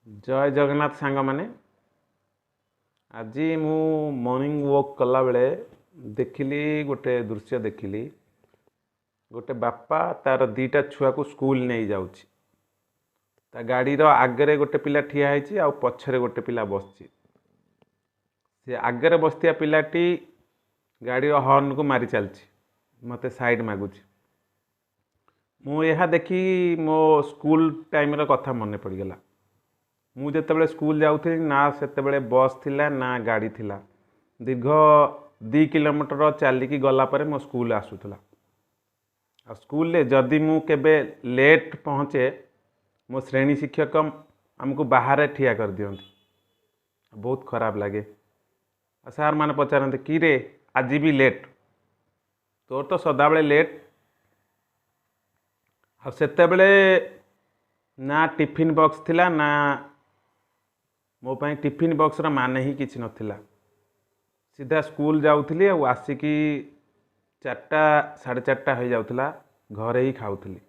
ଜୟ ଜଗନ୍ନାଥ ସାଙ୍ଗମାନେ। ଆଜି ମୁଁ ମର୍ଣ୍ଣିଂ ୱାକ୍ କଲାବେଳେ ଦେଖିଲି, ଗୋଟେ ଦୃଶ୍ୟ ଦେଖିଲି। ଗୋଟେ ବାପା ତାର ଦୁଇଟା ଛୁଆକୁ ସ୍କୁଲ ନେଇଯାଉଛି। ତା ଗାଡ଼ିର ଆଗରେ ଗୋଟେ ପିଲା ଠିଆ ହେଇଛି ଆଉ ପଛରେ ଗୋଟେ ପିଲା ବସିଛି। ସେ ଆଗରେ ବସିଥିବା ପିଲାଟି ଗାଡ଼ିର ହର୍ନକୁ ମାରି ଚାଲିଛି, ମୋତେ ସାଇଡ଼୍ ମାଗୁଛି। ମୁଁ ଏହା ଦେଖି ମୋ ସ୍କୁଲ ଟାଇମ୍ର କଥା ମନେ ପଡ଼ିଗଲା। ମୁଁ ଯେତେବେଳେ ସ୍କୁଲ ଯାଉଥିଲି, ନା ସେତେବେଳେ ବସ୍ ଥିଲା ନା ଗାଡ଼ି ଥିଲା। ଦୀର୍ଘ 2 କିଲୋମିଟର ଚାଲିକି ଗଲା ପରେ ମୋ ସ୍କୁଲ ଆସୁଥିଲା। ଆଉ ସ୍କୁଲରେ ଯଦି ମୁଁ କେବେ ଲେଟ୍ ପହଞ୍ଚେ, ମୋ ଶ୍ରେଣୀ ଶିକ୍ଷକ ଆମକୁ ବାହାରେ ଠିଆ କରିଦିଅନ୍ତି। ବହୁତ ଖରାପ ଲାଗେ। ଆଉ ସାର୍ ମାନେ ପଚାରନ୍ତି, କିରେ ଆଜି ବି ଲେଟ୍? ତୋର ତ ସଦାବେଳେ ଲେଟ୍। ଆଉ ସେତେବେଳେ ନା ଟିଫିନ୍ ବକ୍ସ ଥିଲା, ନା ମୋ ପାଇଁ ଟିଫିନ୍ ବକ୍ସର ମାନେ ହିଁ କିଛି ନଥିଲା। ସିଧା ସ୍କୁଲ ଯାଉଥିଲି ଆଉ ଆସିକି 4ଟା 4:30 ହେଇଯାଉଥିଲା, ଘରେ ହିଁ ଖାଉଥିଲି।